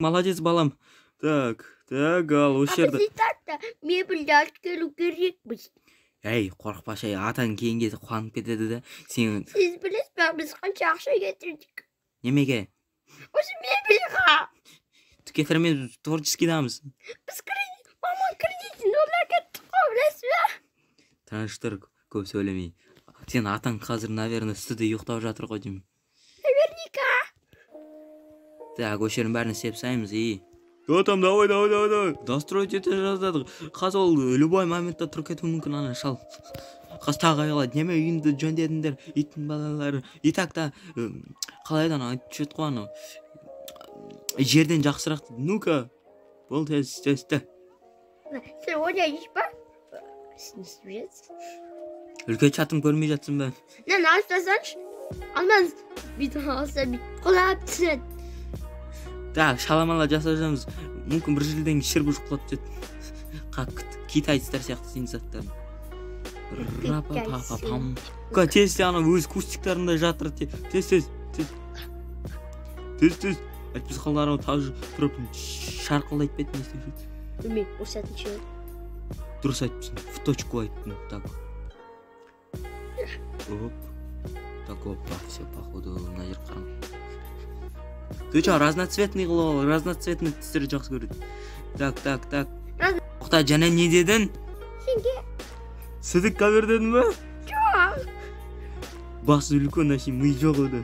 Молодец, балам. Так, так, ал осы А жерді. біз и так та мебельді алып келу керекпіз. Ей, қорықпашы, ей, атаң келген кезде қуанып кетеді да. Сен Сіз білесіз бе, біз қанша ақша кетірдік? Немеге? Осы мебельға. Кетірмей, творческий дамыз. Біз кредит, мама кредитін олар кеттік қой, білесіз бе? Тыныш тұр, көп сөйлемей. Сен атаң қазір, наверное, үстіде ұйықтап жатыр ғой деймін. Наверняка. Так, осы жердің бәрін істеп тастаймыз и. Там, давай, давай, давай, давай. Достроить ете жаздадық. Қазір ол любой моментта тұрып кетуі мүмкін ана шал. Қазір тағы айғайлайды. Неме үйімді жөндедіңдер, иттің балалары. И так та, қалай еді, анау айтып еді ғой анау. Жерден жақсырақ. Ну-ка. Бол, тез, тез, тез. Сен ойлайсыз ба? Сіз не істеп жатсыз? Үлкен чатым көрмей жатсың ба? Мынаны алып тастаңызшы. Алмаңыз. Бүйтіп алса, бүйтіп құлап түседі. Так, шаламала жасап жатырмыз. Мүмкін, бір жерден шіріп құлап түседі. Как китайцтар сияқты сенің заттарың. Ра-па-па-па-пам. Ка, тез, ана өз кустиктарында жатыр. Тез, тез, тез. Тез, тез. Әйтпесе қалалар тағы тұрып шарқылдайды бетін, не істеп жүрді. Білмеймін, осы сәтін ше. Дұрыс айтыпсың, в точку айттың. Так. Оп. Так, опа, все, походу, мына жер қараң. Ты чё, разноцветный қылып ал, разноцветный түстерді жақсы көреді. Так, так, так. Тоқта, және не дедің? Сенге. Сідік ковер дедің ба? Жоқ. Басы үлкен, әшейін ми жоқ еді.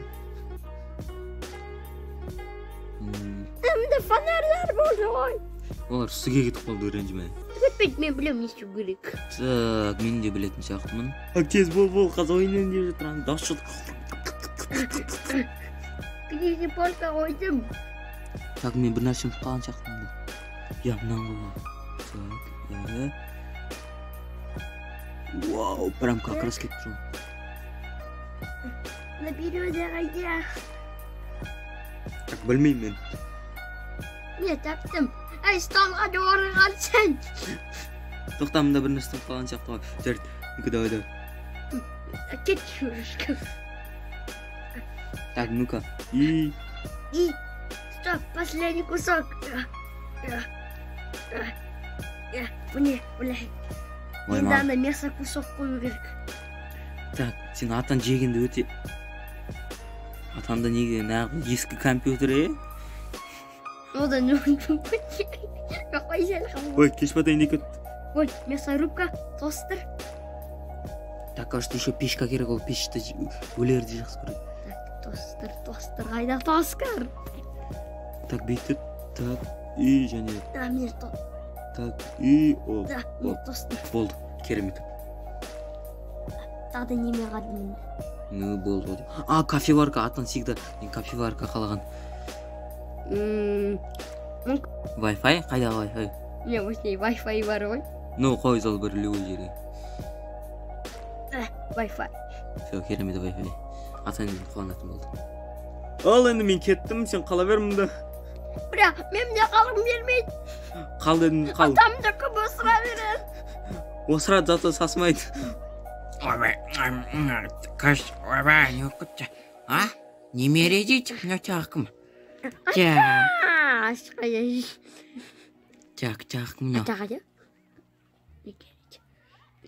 Мында фонарьлар болды ғой. Олар үстіге кетіп қалды, ренжіме. Кетпейді, мен білемін не істеу керек. Так, мен де білетін сияқтымын. Так, тез бол, бол, қазір ойнайын деп жатыр, ана дауыс шығды. Книжный полка қойдым. Так, мен бір нәрсе ұмытып қалған сияқтымын. Иә, мынаны қойып. Так, иә. Вау, прям как раз келіп тұр. Мына береза қайда? Так, білмеймін мен. Мен таптым. Әй, столға орынғансың. Тоқта, мында бір нәрсе ұмытып қалған сияқты ғой. Жарайды, ну-ка, давай, давай. Кетші ұрышқым. Так, ну-ка. И И стоп, последний кусок. Міне, бля. Ой, Енді мам. ана мясо кусок қою керек. Так, сен атан жегенде өте. Атамда неге нағыз ескі компьютер, е? Одан қой. Ой, кеш батайын деп кетті. Ой, мясорубка, тостер. Так, кажется, еще печка керек, ол пешті өлердей жақсы көреді. Так, тостер, тостер, қайда тостер? Так, бүйтіп, так, и және А, міне так, и оп, да, міне тостер. Болды, керемет. Тағы да неме қалды міне? Ну, болды ғой. А, кофеварка, атан всегда мен кофеварка қалаған. Wi-Fi, қайда Wi-Fi? Міне, осындай Wi-Fi бар ғой. Ну, қой сал бір любой жерге. Wi-Fi. Все, керемет Wi-Fi. Атан қуанатын болды. Ал енді мен кеттім, сен қала бер мұнда. Бірақ мен міне қалғым келмейді. Қал дедім, қал. Атам да көп осыра береді. Осырады, зато сасымайды. Ойбай, қаш, ойбай, не болып кетті? А? Немере дейді, мынау тағы кім? Так, А, қайда? так, тағы кім мынау? Ата қайда?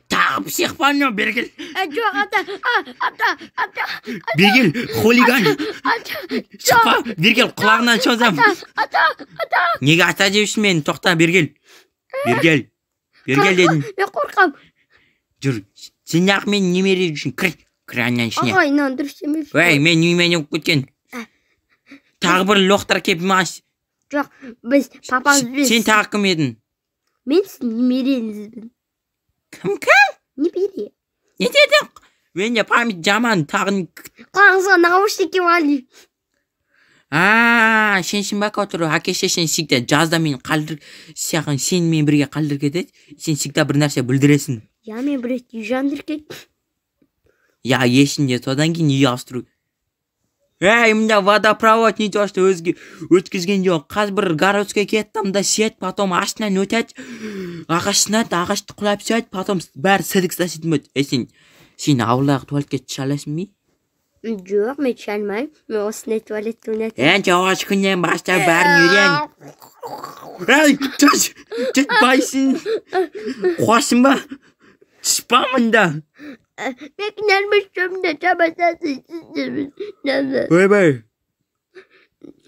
Тағы псих па мынау, бері кел. Ә, жоқ, ата, а, ата, ата, Бері кел, хулиган. Ата, Шықпа, бері кел, құлағынан созам. Ата, ата. Неге ата деуші мені, тоқта, бері кел. Бері кел. Бері кел дедім. Мен қорқам. Жүр, сен неғып мен немере үшін кір, кір ананың ішіне. Ағай, мынаны дұрыс емес. Ей, мен немене болып кеткен? Ә. Тағы бір лохтар келіп маған. Жоқ, біз папамызбен. Сен тағы кім едің? Мен сіздің немереңізбін. Кім, кім? Немере. Не дедің? Менде память жаман, тағы. Құлағыңызға наушник киіп алайын. А, сенсің ба, который әке шешең всегда жазда мені қалдыр, саған сенімен бірге қалдырып кетеді, сен всегда бір нәрсе бүлдіресің. Я, мен бір рет үй жандырып кеттім. Я есімде, содан кейін үй ауыстыру. Ей, мында водопровод не то что өзге өткізген жоқ. Қазір бір городской кетті, мында сет, потом астынан өтеді, ағаш сынады, ағашты құлап түседі, потом бәрі сідік саситын болады. Ей, сен ауылдағы туалетке түсе аласың ба? Жоқ, мен түсе алмаймын. Мен осындай туалетті ұнатамын. Енді осы күннен бастап бәрін үйрен. Ей, түс, түс байсың. Қуасың ба? Түс па мында? Мен кінәлмешімді жабасасың. Ойбай.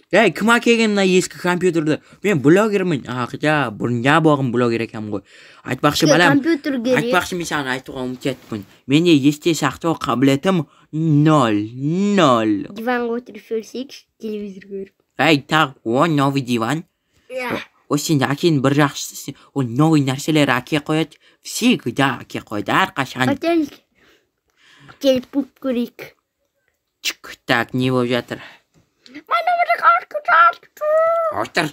Ей, кім әкелген мына ескі компьютерді? Мен блогермін. А, хотя бұрында болған блогер екенмін ғой. Айтпақшы, балам, Компьютер керек. Айтпақшы, мен саған айтуға ұмытып кеттім. Менде есте сақтау қабілетім ноль, ноль. Диванға отырып сөйлесейікші, телевизор көріп. Ей, тағы, о, новый диван. О, сен әкенің бір жақсысы, ол новый нәрселер әке қояды. Всегда әке қояды, әрқашан. Хотел келіп көрейік. Чик, так, не болып жатыр? Отыр.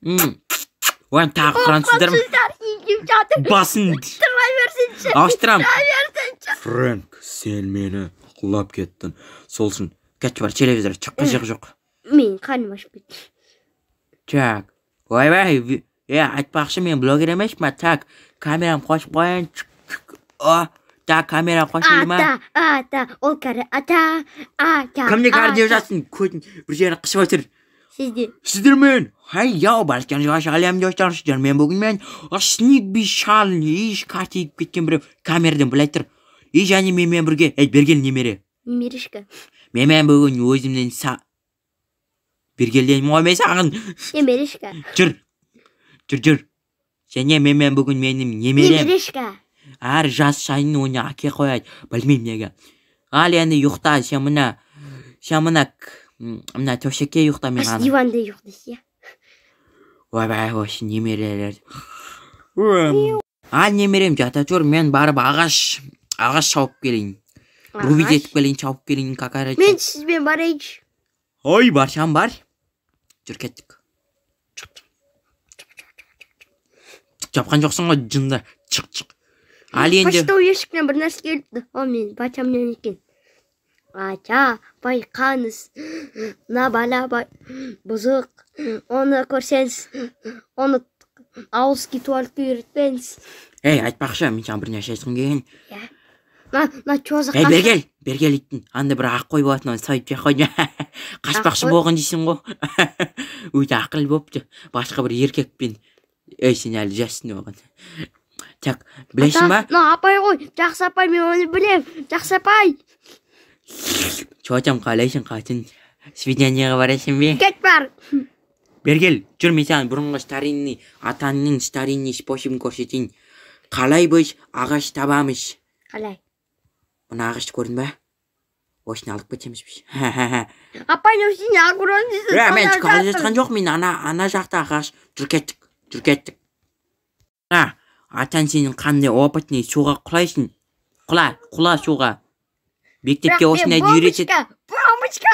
Ой, тағы француздар ма? Француздар иіп жатыр. Басын. Тұра берсінші. Ауыстырам. Тұра берсінші. Фрэнк, сен мені құлап кеттің. Сол үшін Кетші бар, телевизор, шық, қызығы жоқ. Мен қарным ашып кетті. Так. Ойбай, айтпақшы, мен блогер емеспін ба? Так, камерам қосып қояйын. Чик, чик. О, так, камера қосылды ма? Ата, ата, ол кәрі, ата, ата. Кімді кәрі деп ата. жатсың? Көтін бір жерін қысып отыр. Сізде. Сіздермен, хай, яу, баршаңызға сәлем достар, сіздермен бүгін мен Снигби шал, еш қартайып кеткен біреу камерадан былай тұр. И және менімен бірге, ей, бергел немере. Немерешка. Менімен бүгін өзімнің бергел дедім ғой мен саған. Немерешка. Жүр, жүр, жүр. Және менімен бүгін менің немерем. Немерешка. Әр жас сайын оны әке қояды, білмеймін неге. Ал енді ұйықта, сен мына, сен мына, мына төсекке ұйықта мен Аш ғана. Диванда ұйықтайсыз, иә? Ойбай, осы немерелер. Ал немерем жата тұр, мен барып ағаш шауып келейін. Рубить етіп келейін, шауып келейін, какая разница. Мен сізбен барайыншы. Ой, барсам бар. Жүр, кеттік. Жапқан жоқсың ғой, жынды. Шық, шық. Ал енді Почтовый ящиктен бір нәрсе келіпті. Ол менің батямнан екен. Ата, байқаңыз. Мына бала бұзық. Оны көрсеңіз, оны ауызки туалетке үйретпеңіз. Ей, айтпақшы, мен саған бір нәрсе айтқым келген. Иә. Мына чоза Ей, қашан- бергел, бергел иттің. Анда бір ақ қой болатын, оны сойып жеп қойдым. Қашпақшы Ақ қой? болған дейсің ғой. Өте ақылды болыпты. Басқа бір еркекпен. Ей, сен әлі жассың оған. Так, білесің ба? Ата, мына апай ғой, жақсы апай, мен оны білем. Жақсы апай. Чотам, қалайсың, қатын? Свиданиеға барасың бе? Кет бар. Бергел, жүр, мен саған бұрынғы старинный, атаңның старинный способын көрсетейін. Қалай біз ағаш табамыз? Қалай? Мына ағашты көрдің ба? Осыны алып кетеміз біз. Апай, не сен огромный. Е, мен қалай жатқан жоқ, мен ана жақта ағаш. Жүр кеттік, жүр кеттік. А, атаң сенің қандай опытный, суға құлайсың. Құла, құла суға. Мектепте осындайды үйретеді. Бомбочка!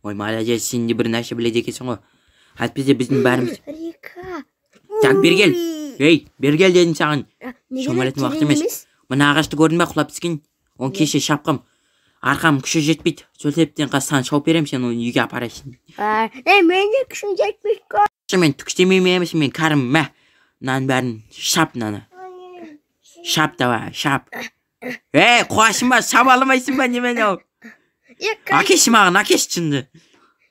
Ой, молодец, сен де бір нәрсе біледі екенсің ғой. Әйтпесе біздің бәріміз. Река. Так, бергел. Ей, бергел дедім саған. Неге Шомылатын уақыт терең емес. Мына ағашты көрдің бе, құлап түскен? Оны кеше шапқам. Арқам күші жетпейді. Сол себептен қазір саған шауып беремін, сен оны үйге апарасың. Ей, менің де күшім жетпейді ғой. Мен түк істемеймін емес, мен кәрім, мә. Мынаның бәрін шап мынаны. Шап давай, шап. Ей, қуасың ба, шаба алмайсың ба, немене ол? Әкеші маған, әкеші шынды.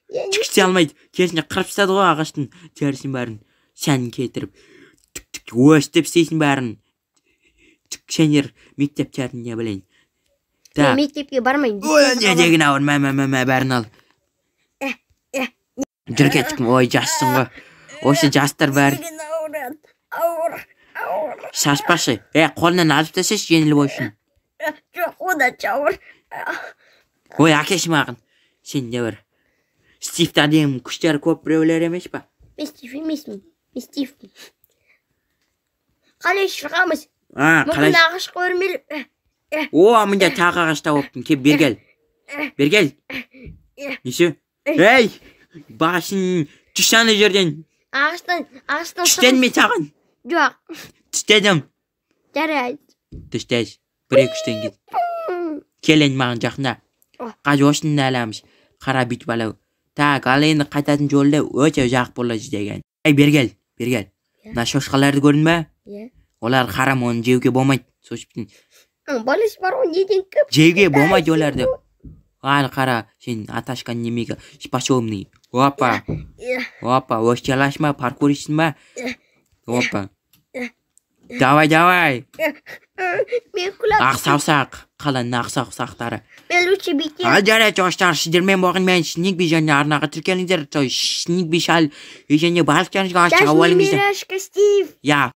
Түк істей алмайды. Керісінше қырып тастады ғой ағаштың терісін бәрін. Сәнін кетіріп. Түк, түк, өстіп істейсің бәрін. Түк, сендер мектептерін не білейін. Так. Мен мектепке бармаймын. Ой, не деген ауыр, мә, мә, мә, мә, бәрін ал. Жүр кеттік, ой, жассың ғой. Осы жастар бәрі. Деген ауырады. Ауыр, ауыр. Шашпашы. Е, қолынан алып тасташы, жеңіл болсын. Жоқ, одан да ауыр. Ой, әкеші маған. Сен не бір. Стивта деген күштері көп біреулер емес па? Мен Стив емеспін. Мен Стивпін. Қалай шығамыз? А, Мүмкін қалай? ағашқа өрмелеп. О, мында тағы ағаш тауыппын. Кеп, бергел. Бергел. Неше? Ей, басын түс ана жерден. Ағаштан, ағаштан Түс дедім мен саған. Жоқ, Түс дедім. жарайды. Түс деді. Бір екі үштен кет. Кел енді маған жақында. Қазір осыны аламыз. Қара бүйтіп алау. Так, ал енді қайтатын жолда өте ұзақ болады деген. Ей, бергел, бергел. Мына шошқаларды көрдің бе? Иә. Олар харам, оны жеуге болмайды. Сол себептен Баласы бар ғой, неден көп. Жеуге болмайды оларды. Ал қара, сен аташкан немеге способный. Опа, опа, өшке паркуристсің ба? Опа. Давай, давай. Мен құлап. Ақ саусақ, қаланың ақ саусақтары. Мен лучше бүйтемін. Ал жарайды, достар, сіздермен болған мен, Сникби, және арнаға тіркеліңіздер. Сникби шал және барлықтарыңызға Жас сау болыңыздар. Немерашка Стив. Я.